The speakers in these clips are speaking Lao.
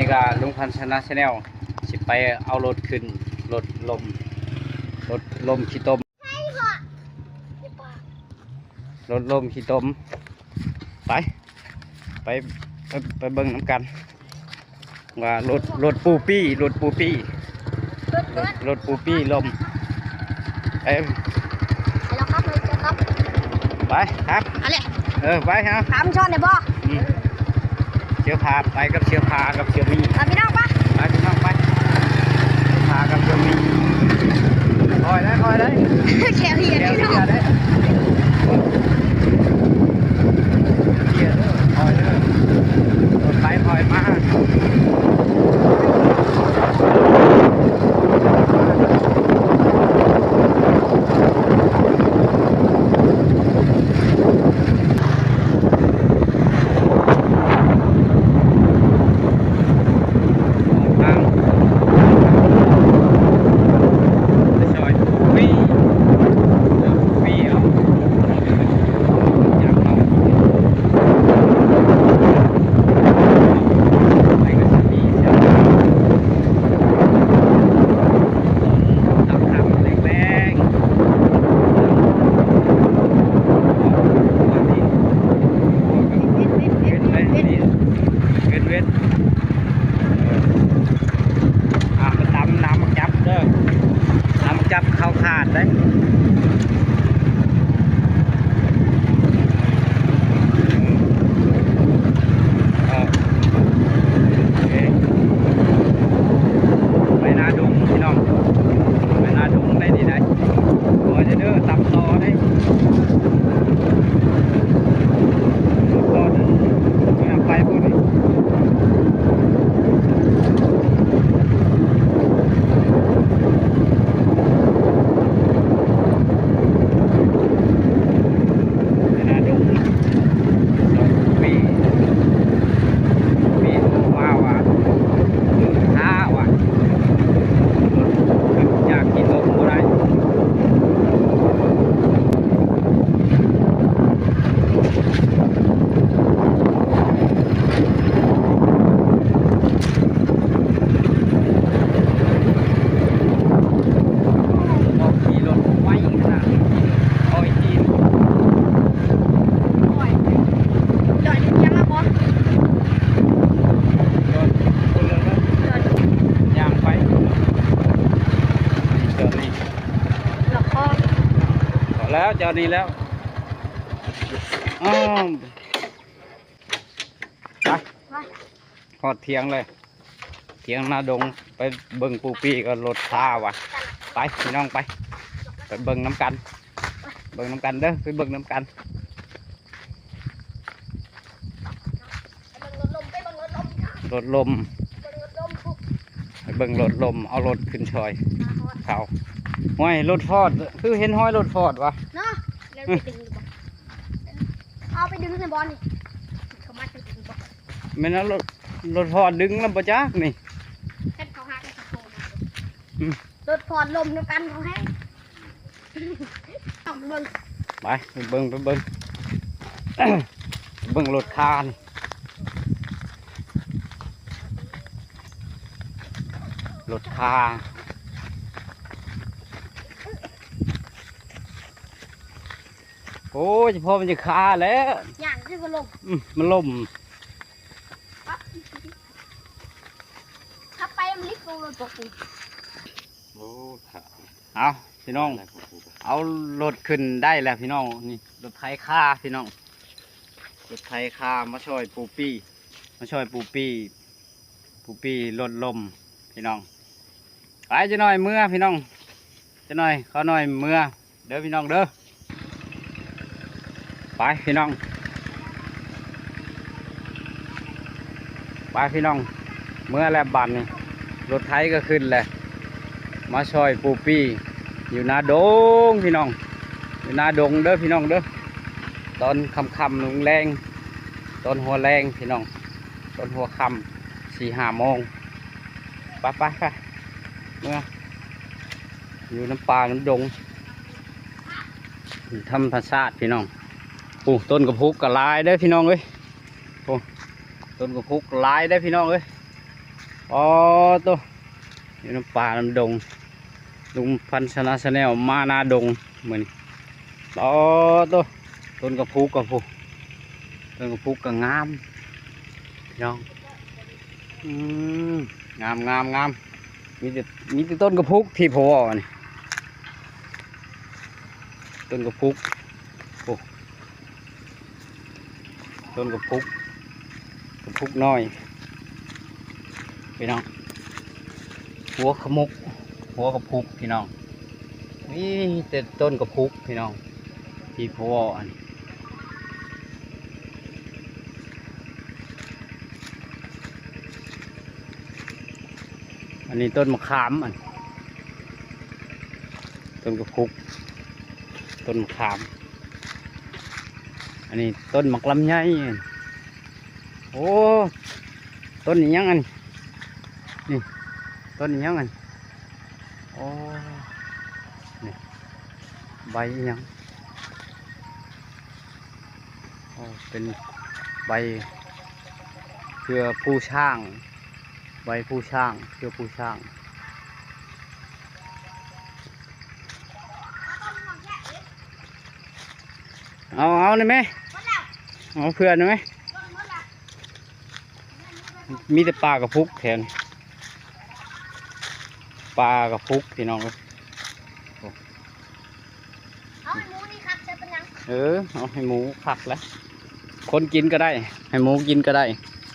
ນີ້ກະລຸງພັນຊະນະ Channel ຊິໄປເອົາລົດຂຶ້ນ ລົດລົມ ລົດລົມຂີ້ຕົມ ລົດລົມຂີ້ຕົມ ໄປ ໄປ ໄປເບິ່ງນຳກັນວ່າລົດ ລົດປູປີ້ ລົດປູປີ້ ລົດ ລົດປູປີ້ລົມ ໄປ ໄປແລ້ວຄັບ ໄປແລ້ວຄັບ ໄປຄັບ ເອົາເລີຍ ເອີ ໄປເຮົາ ຖາມຊ້ອນໄດ້ບໍ່? ອືມ ເສືອຜາ ໄປກັບເສືອຜາກັບເສືອໝີ່ ໄປພີ່ນ້ອງໄປ ໄປພີ່ນ້ອງໄປ ເສືອຜາກັບເສືອໝີ່ ຄ່ອຍໄດ້ ຄ່ອຍໄດ້ ແຂ້ວຮຽນພີ່ນ້ອງ ແຂ້ວຮຽນໄດ້ ເດີ ຄ່ອຍເດີ ຄ່ອຍໄປຄ່ອຍມາ. ເປັນເວັນ ອ່າ ໄປຕຳນ້ຳໝາກຈັບເດີ ນ້ຳໝາກຈັບເຂົ້າຂາດເດ້. ເອີ ໂອເຄ ໄປນາດົງພີ່ນ້ອງ ໄປນາດົງໄດ້ນີ້ໄດ໋ ຂໍເດີ ຕຳຕໍ່ໄດ້ ໄປບໍ່ນີ້ ໄປນາດົງ ປີ ປີ ວ້າວ ອາ ຂ້າວ ອາ ຂຶ້ນຢາກກິນລົງບໍ່ໄດ້. ຂີ່ລົດໄວຂະໜາດນີ້ ຄ່ອຍຂີ່ ຄ່ອຍ ຈອດຢູ່ທຽງແລ້ວບໍ່? ຈອດ ຍ່າງໄປ ຈອດນີ້ ລັອກຄໍ ພໍແລ້ວ ຈອດນີ້ແລ້ວ ອ້າວ ໄປ ໄປ ຮອດຖຽງເລີຍ ຖຽງນາດົງ ໄປເບິ່ງປູປີ້ກັບລົດຄາວ່າ ໄປພີ່ນ້ອງໄປ ໄປເບິ່ງນຳກັນ ເບິ່ງນຳກັນເດີ ໄປເບິ່ງນຳກັນ ລົດລົມ ໄປເບິ່ງລົດລົມ ໄປເບິ່ງລົດລົມ ເອົາລົດຂຶ້ນຊ່ອຍເຂົາ ຫ້ວຍ ລົດຟອດ ຄືເຫັນຮອຍລົດຟອດຫວາ ເນາະ ເອົາໄປດຶງຢູ່ບໍ່? ເອົາໄປດຶງໃສ່ບ່ອນນີ້ ເຂົາມາຈະດຶງບໍ່? ແມ່ນເອົາລົດ ລົດຮອດດຶງແລ້ວບໍ່ຈັກນີ້ ຄັນເຂົາຫາກະຊິໂທມາ ອືມ ລົດພອດລົມນຳກັນເຂົາແຮງ ຕ້ອງເບິ່ງ ໄປ ໄປເບິ່ງ ໄປເບິ່ງ ເບິ່ງລົດຄານີ້ ລົດຄາ ໂອ້ຍ ສະເພາະມັນຈະຄາແລ້ວ ຍ່າງຄືບໍ່ລົມ ອືມ ມັນລົມ ຂັບໄປມັນລິບລົງລົດບໍ່ປູ ໂອ້ ເອົາພີ່ນ້ອງ ເອົາລົດຂຶ້ນໄດ້ແລ້ວພີ່ນ້ອງ ນີ້ລົດໄຖຄາພີ່ນ້ອງ ລົດໄຖຄາມາຊ່ອຍປູປີ້ ມາຊ່ອຍປູປີ້ ປູປີ້ລົດລົມພີ່ນ້ອງ ໄປ ຈັກໜ້ອຍເມືອພີ່ນ້ອງ ຈັກໜ້ອຍ ຂ້ານ້ອຍເມືອເດີພີ່ນ້ອງເດີ ໄປພີ່ນ້ອງ ໄປພີ່ນ້ອງ ເມືອແລ້ວບາດນີ້ ລົດໄຖກະຂຶ້ນແລ້ວ ມາຊ່ອຍປູປີ້ ຢູ່ນາດົງພີ່ນ້ອງ ຢູ່ນາດົງເດີພີ່ນ້ອງເດີ ຕອນຄ່ຳໆ ແລງໆ ຕອນຫົວແລງພີ່ນ້ອງ ຕອນຫົວຄ່ຳ ສີ່ຫ້າໂມງ ໄປໆໆ ເມືອ ຢູ່ນຳປ່ານຳດົງ ທຳມະຊາດພີ່ນ້ອງ ໂອ້ ຕົ້ນກະພຸກກະຫຼາຍເດີພີ່ນ້ອງເອີຍ ໂອ້ ຕົ້ນກະພຸກຫຼາຍເດີພີ່ນ້ອງເອີຍ ອໍໂຕ ຢູ່ນຳປ່ານຳດົງ ລຸງພັນຊະນະ Channel ມານາດົງມື້ນີ້. ອໍໂຕ ຕົ້ນກະພຸກກະພຸກ ຕົ້ນກະພຸກກະງາມ ພີ່ນ້ອງ. ອືມ ງາມ ງາມ ງາມ. ມີແຕ່ ມີແຕ່ຕົ້ນກະພຸກທີ່ພໍເວົ້ານີ້ ຕົ້ນກະພຸກ. ໂອ້ ຕົ້ນກະພຸກ ກະພຸກນ້ອຍ ພີ່ນ້ອງ. ຫົວຂະໝົກ ຫົວກະພຸກ ພີ່ນ້ອງ. ມີແຕ່ຕົ້ນກະພຸກ ພີ່ນ້ອງ ທີ່ພໍເວົ້າອັນນີ້. ອັນນີ້ຕົ້ນມະຂາມ ອັນ ຕົ້ນກະພຸກ ຕົ້ນມະຂາມ. ອັນນີ້ຕົ້ນໝາກລຳໄຍ. ໂອ້ ຕົ້ນອີ່ຫຍັງອັນນີ້? ນີ້ ຕົ້ນອີ່ຫຍັງອັນ? ໂອ້ ນີ້ ໃບອີ່ຫຍັງ? ໂອ້ ເປັນໃບເຄືອພູຊ້າງ ໃບພູຊ້າງ ເຄືອພູຊ້າງ. ເອົາ ເອົາໜ່ອຍແມະ ເອົາເພື່ອນໜ່ອຍແມະ. ມີແຕ່ປ່າກະພຸກແຖວນີ້ ປ່າກະພຸກ ພີ່ນ້ອງເອີຍ. ເອົາໃຫ້ໝູນີ້ຄັກໃສ່ເປັນຫຍັງ? ເອີ ເອົາໃຫ້ໝູຄັກແຫຼະ ຄົນກິນກະໄດ້ ໃຫ້ໝູກິນກະໄດ້.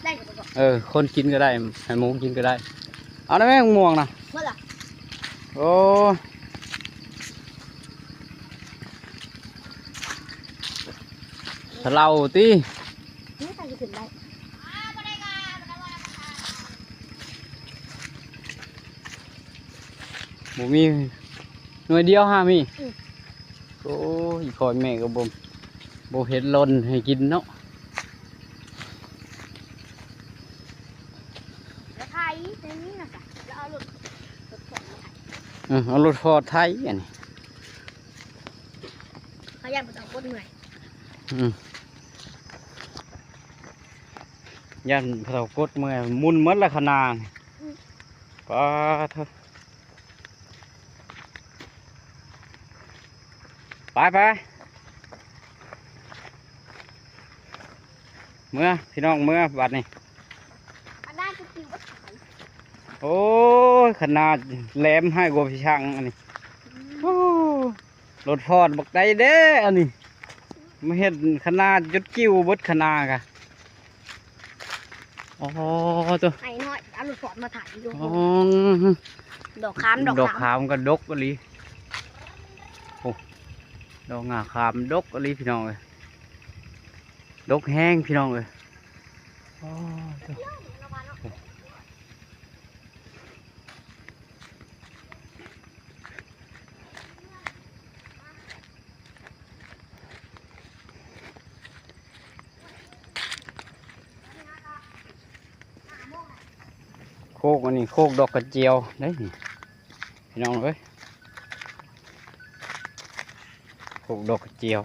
ໄດ້ຢູ່ບໍ່? ເອີ ຄົນກິນກະໄດ້ ໃຫ້ໝູກິນກະໄດ້. ເອົາໄດ້ແມະ ໝາກມ່ວງນະ? ໝົດລະ. ໂອ້ ສະເລົາຕິ? ນີ້ໃສ່ຊິຂຶ້ນໄດ້. ບໍ່ມີ ໜ່ວຍດຽວຫາມີ. ອືມ ໂອ້ຍ ພໍ່ແມ່ກະບໍ່ ບໍ່ເຮັດຫຼົ່ນໃຫ້ກິນເນາະ. ແລ້ວໄຖໃນນີ້ນະ ແລ້ວເອົາລົດ ລົດຟອດມາໄຖ. ເອີ ເອົາລົດຟອດໄຖອັນນີ້. ເຂົາຢ້ານບໍ່ຕ້ອງກົດເມື່ອຍ. ອືມ ຢ້ານບໍ່ຕ້ອງກົດເມື່ອຍ ໝຸນໝົດລະຄະນາ. ອືມ ປາດໂທ້. ໄປ ໄປ ເມືອ ພີ່ນ້ອງ ເມືອບາດນີ້. ອັນນັ້ນຄື ໂອ້ຍ ຂະໜາດແຫຼມຮ້າຍກວ່າພີ່ຊ່າງອັນນີ້. ອືມ ໂອ້ ລົດຟອດບັກໃດເດ້ອັນນີ້ ມາເຮັດຂະໜາດຈົນກິ້ວເບິດຂະໜາດກະ. ອໍ ໂຕ ໄອ້ນ້ອຍ ເອົາລູກສອນມາຖ່າຍຢູ່. ອໍ ດອກຂາມ ດອກຂາມ ດອກຂາມກະດົກອີ່ຫຼີ. ໂອ້ ດອກຫຍ້າຂາມດົກອີ່ຫຼີ ພີ່ນ້ອງເອີຍ ດົກແຮງ ພີ່ນ້ອງເອີຍ. ອໍ ໂຕ. ໂຄກອັນນີ້ໂຄກດອກກະຈຽວເດ້ນີ້ ພີ່ນ້ອງເອີຍ. ໂຄກດອກກະຈຽວ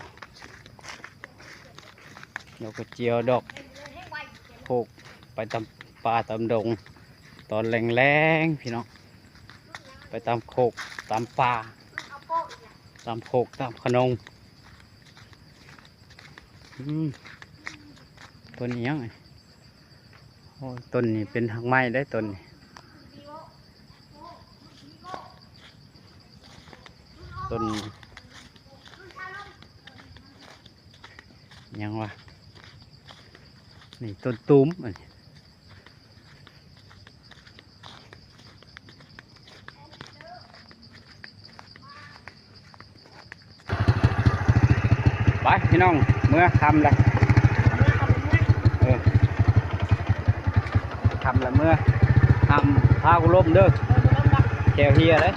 ດອກກະຈຽວ ດອກໂຄກ ໄປຕາມປ່າຕາມດົງຕອນແລງໆ ພີ່ນ້ອງ ໄປຕາມໂຄກຕາມປ່າ ຕາມໂຄກຕາມຂະໜົງ. ອືມ ຕົ້ນອີ່ຫຍັງ? ໂອ້ ຕົ້ນນີ້ເປັນຮາກໄມ້ເດ້ ຕົ້ນນີ້ ຕົ້ນຫຍັງວະ? ນີ້ຕົ້ນຕູມອັນນີ້. ໄປພີ່ນ້ອງ ເມືອ ຄ່ຳແລ້ວ ເອີ ຄ່ຳແລ້ວ ເມືອ ຫ້າມພາກູລົມເດີ ແຂ້ວເຮຍເດ້. ເ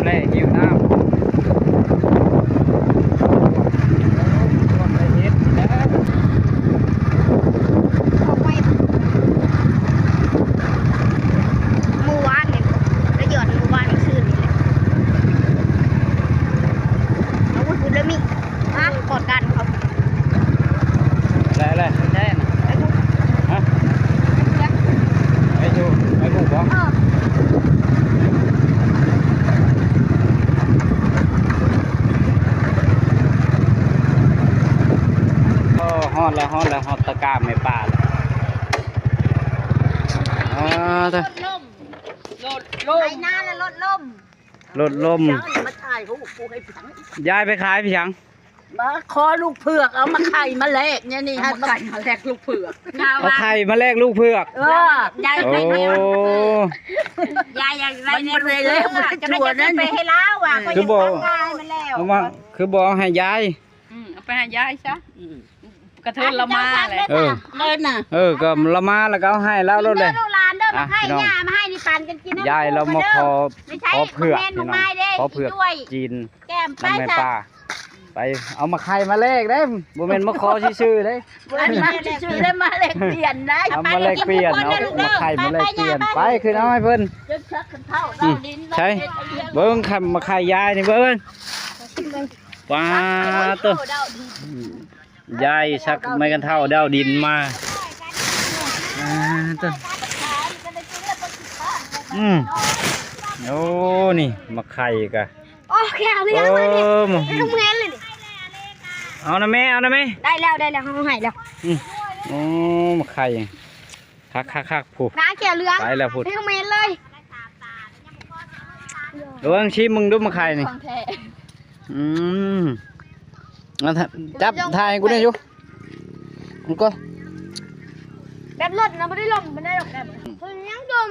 ແລ່ຫິວນ້ຳ ເຂົ້າໄປມື້ວານນີ້ ໄປຢອດມື້ວານມື້ຊືນນີ້ແຫຼະ ອາວຸດພຸດລະມິ ຮະ ກອດກັນເຂົາ ໄດ້ແລ້ວ ໄດ້ນະ ໄປພຸ້ນ ຮະ ໄປພຸ້ນ ໄປພຸ້ນບໍ່? ເອີ ໂອ້ ຮອດແລ້ວ ຮອດແລ້ວ ຮອດຕະກາແມ່ປາແລ້ວ ອາ ລົດ ລົດ ໄຖນາແລ້ວລົດລົ້ມ ລົດລົ້ມ ເຈົ້ານີ້ມາຖ່າຍຮູບກູໃຫ້ຟັງ ຍາຍໄປຂາຍອີ່ຫຍັງ? ມາຂໍລູກເຜືອກ ເອົາມາໄຂ່ມາແລກ ນີ້ ນີ້ ເອົາມາໄຂ່ມາແລກລູກເຜືອກ ເອົາໄຂ່ມາແລກລູກເຜືອກ ເອີ ຍາຍ ໂອ້ ຢາຍຢາກໄດ້ລູກເຜືອກ ມັນບໍ່ໄດ້ແລ້ວ ຈະໄດ້ ຈະໄດ້ໄປໃຫ້ລາວວ່າ ຄືບໍ່ ຄືບໍ່ເອົາໃຫ້ຍາຍ? ອືມ ເອົາໄປໃຫ້ຍາຍຊະ ອືມ ກະເທີນລາວມາແຫຼະ ເອີ ເອີນະ ເອີ ກໍລາວມາແລ້ວກໍເອົາໃຫ້ລາວໂລດເລີຍ ກິນເດີລູກຫຼານເດີ ມາໃຫ້ ອ່ະ ຍ່າມາໃຫ້ນີ້ປັນກັນກິນນຳ ຍາຍລາວມາຂໍ ຂໍເຜືອກພີ່ນ້ອງ ຂໍເຜືອກຈີນ ແກ້ມໄປ ນຳແມ່ ຊະ ປ້າ ໄປເອົາມາໄຂ່ມາແລກເດ້ ບໍ່ແມ່ນມາຂໍຊື່ໆເດ້ ບໍ່ແມ່ນມາຊື່ໆເດ້ ມາແລກປ່ຽນໄດ້ ເອົາມາແລກປ່ຽນ ເອົາມາໄຂ່ມາແລກປ່ຽນ ໄປ ຂຶ້ນເອົາໃຫ້ເພິ່ນ ອືມ ໃສ ເບິ່ງ ມາໄຂ່ຍາຍນີ້ເບິ່ງ ປາໂຕ ອືມ ຍາຍສັກໄມ້ກັນເທົ້າດາວດິນມາ ອາ ໂຕ ອືມ ໂອ້ ນີ້ໝາກໄຂ່ກະ ໂອ້ ແກ້ວເຫຼືອງເລີຍນີ້ ເອີ ເຫັນເລີຍນີ້ ເອົານະແມ່ ເອົານະແມ່ ໄດ້ແລ້ວ ໄດ້ແລ້ວ ເຮົາໃຫ້ແລ້ວ ອືມ ໂອ້ ໝາກໄຂ່ ຄັກໆໆ ຜູ້ ນາແກ້ວເຫຼືອງ ໄປແລ້ວພຸ້ນ ເຫັນເລີຍ ລອງຊີມເບິ່ງດູໝາກໄຂ່ນີ້ ຂອງແທ້ ອືມ ເອົາ ຈັບຖ່າຍໃຫ້ກູແດ່ຢູ່ ມັນກໍ ແບບລົດນະ ບໍ່ໄດ້ລົມປານໃດດອກ ແບບ ອືມ ເພິ່ນຍັງດົມ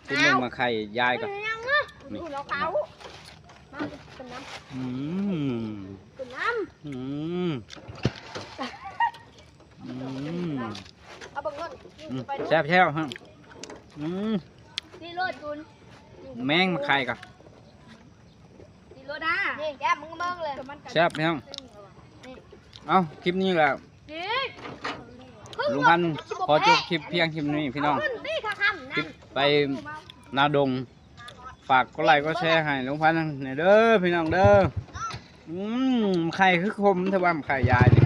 ກິນເບິ່ງໝາກໄຂ່ຍາຍກ່ອນ ເພິ່ນຍັງນະ ນີ້ ອືມ ກິນນ້ຳ ອືມ ກິນນ້ຳ ອືມ ອືມ ເອົາເບິ່ງເບິ່ງ ອືມ ແຊບແທ້ຮະ ອືມ ນີ້ໂລດຈຸນ ແມງໝາກໄຂ່ກໍ ນີ້ໂລດນະ ນີ້ແກ້ມ ມຶງເບິ່ງເລີຍ ແຊບແທ້ ນີ້ ເອົ້າ ຄລິບນີ້ລະ ນີ້ ລຸງພັນຂໍຈົບຄລິບພຽງເທົ່ານີ້ພີ່ນ້ອງ ຄລິບໄປນາດົງ ຝາກກົດໄລກົດແຊໃຫ້ລຸງພັນແດ່ເດີພີ່ນ້ອງເດີ ອືມ ໄຂ່ຄືຂົມແທ້ວ່າ ໄຂ່ຍາຍນີ້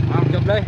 ເອົາ ຈົບເລີຍ.